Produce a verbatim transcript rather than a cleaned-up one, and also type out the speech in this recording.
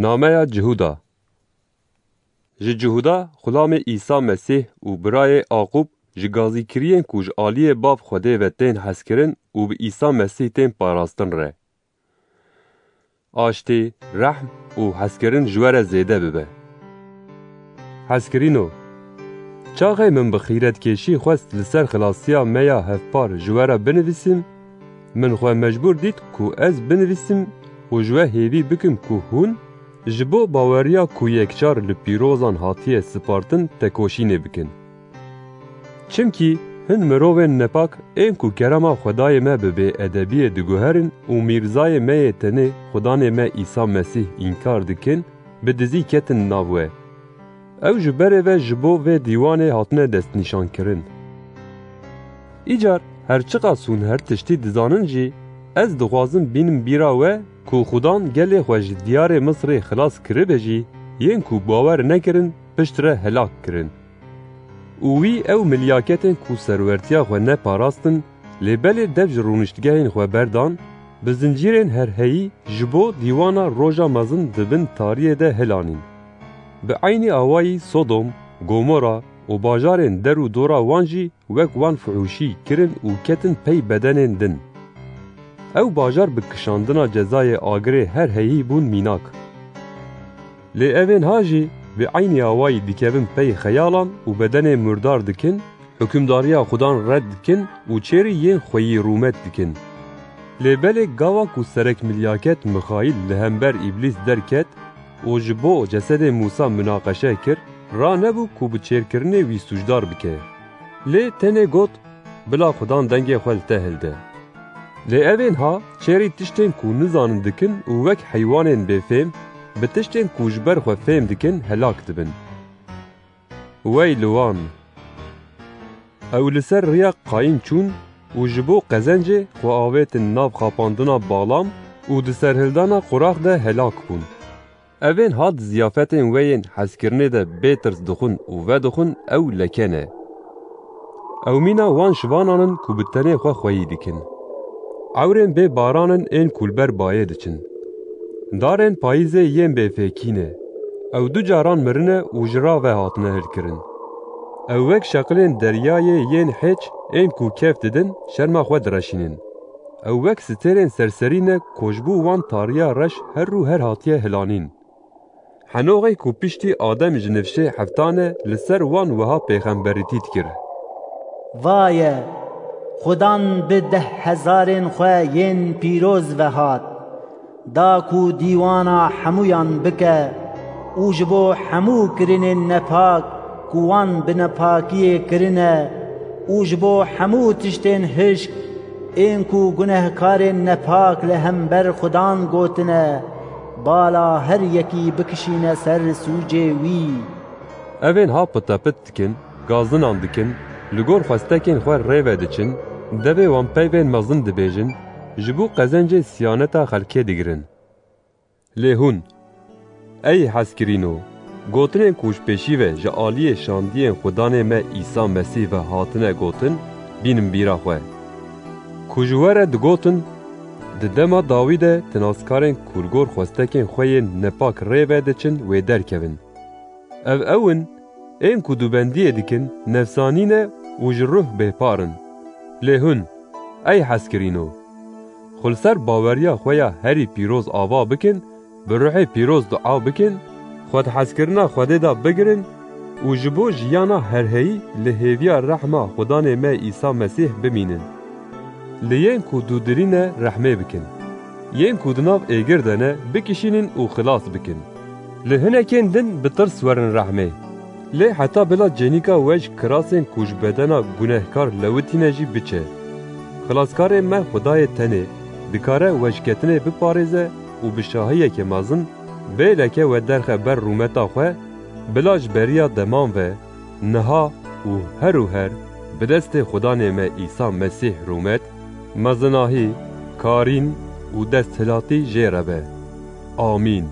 Nameya Cihuda. Ji Cihuda xulamê Îsa Mesîh û birayê Aqûb, ji gazîkiriyên ku ji aliyê Bav Xwedê ve tên hezkirin û bi Îsa Mesîh tên parastin re. Aştî, rehm û hezkirin ji we re zêde bibe. Hezkirîno, çaxê min bi xîretkêşî xwest li ser xilasiya me ya hevpar ji we re binivîsim, min xwe mecbûr dît ku ez binivîsim û ji we hêvî bikim ku hûn ji bo baweriya ku yekcar li pîrozan hatiye sipartin tekoşînê bikin. Çimkî hin mirovên nepak ên ku kerema Xwedayê me bi bêedebiyê diguherin û mîrzayê me yê tenê Xudanê me Îsa Mesîh înkar dikin, bi dizî ketin nav we. Ew ji berê ve ji bo vê dîwanê hatine destnîşankirin. Îcar her çiqas hûn her tiştî dizanin jî, ez dixwazim bînim bîra we ku Xudan gelê xwe ji diyarê Misrê xilas kiribe jî, yên ku bawer nekirin, piştre helak kirin. Û wî ew milyaketên ku serwertiya xwe neparastin, lê belê dev ji rûniştgehên xwe berdan, bi zincîrên herheyî ji bo dîwana roja mezin di bin tariyê de hilanîn. Bi eynî awayî Sodom, Gomora û bajarên der û dora wan jî wek wan fuhûşî kirin û ketin pey bedenên din. Ew bajar bi kişandina cezayê agirê herheyî bûn mînak. Lê evên ha jî bi eynî awayî dikevin pey xeyalan û bedenê murdar dikin, hukimdariya Xudan red dikin û çêrî yên xweyî rûmet dikin. Lê belê gava ku serek milyaket Mixayîl li hember Îblîs derket û ji bo cesedê Mûsa munaqeşe kir, ranebû ku bi çêrkirinê wî sûcdar bike. Lê tenê got, bila Xudan dengê xwe li te hilde. Lê evên ha çêrî tiştên ku nizanin dikin û wek heywanên bêfêm bi tiştên ku ji ber xwe fêm dikin helak dibin. Wey li wan! Ew li ser riya Qayîn çûn û ji bo qezencê xwe avêtin nav xapandina Balam û di serhildana Qorax de helak bûn. Evên ha di ziyafetên we yên hezkirinê de bê tirs dixwin û vedixwin ew leke ne. Ew mîna wan şivanan in ku bi tenê xwe xweyî dikin. Ewrên bê baran in ên ku li ber bayê diçin. Darên payîzê yên bêfêkî ne. Ew du caran mirine û ji ra ve hatine hilkirin. Ew wek şeqilên deryayê yên hêç ên ku kef didin, şerma xwe direşînin. Ew wek stêrên serserî ne ku ji bo wan tariya reş her û her hatiye hilanîn. Henoxê ku piştî Adem ji nifşê heftane li ser wan wiha pêxemberîtî dikir. Vaye, Xudan bi deh hezarên xwe yên pîroz ve hat, da ku dîwana hemûyan bike û ji bo hemû kirinên nepak ku wan bi nepakiyê kirine û ji bo hemû tiştên hişk ên ku gunehkarên nepak li hember Xudan gotine, bala her yekî bikişîne ser sûcê wî. Evên ha pitepit dikin, gazinan dikin, li gor xwestekên xwe rê ve diçin, devê wan peyvên mezin dibêjin, ji bo qezencê siyaneta xelkê digirin. Lê hûn, ey hezkirîno, gotinên ku ji pêşî ve ji aliyê şandiyên Xudanê me Îsa Mesîh ve hatine gotin, bînin bîra xwe. Ku ji we re digotin, di dema dawî de tinaskarên ku li gor xwestekên xwe yên nepak rê ve diçin wê derkevin. Ev ew in, ên ku dubendiyê dikin, nefsanî ne û ji ruh bêpar in. Lê hûn, ey hezkirîno, xwe li ser baweriya xwe ya herî pîroz ava bikin, bi ruhê pîroz dua bikin, xwe di hezkirina Xwedê de bigirin û ji bo jiyana herheyî li hêviya rehma Xudanê me Îsa Mesîh bimînin. Li yên ku dûdirî ne rehmê bikin. Yên ku di nav êgir de ne bikişînin û xilas bikin. Li hinekên din bi tirs werin rehmê. Lê heta bila cênîka we ji kirasên ku ji bedena gunehkar lewitîne jî biçe. Xilaskarê me Xwedayê tenê dikare we ji ketinê biparêze û bi şahiyeke mezin bê leke we derxe ber rûmeta xwe, bila ji beriya deman ve, niha û her û her bi destê Xudanê me Îsa Mesîh rûmet, mezinahî, karîn û desthilatî jê re be. Amîn.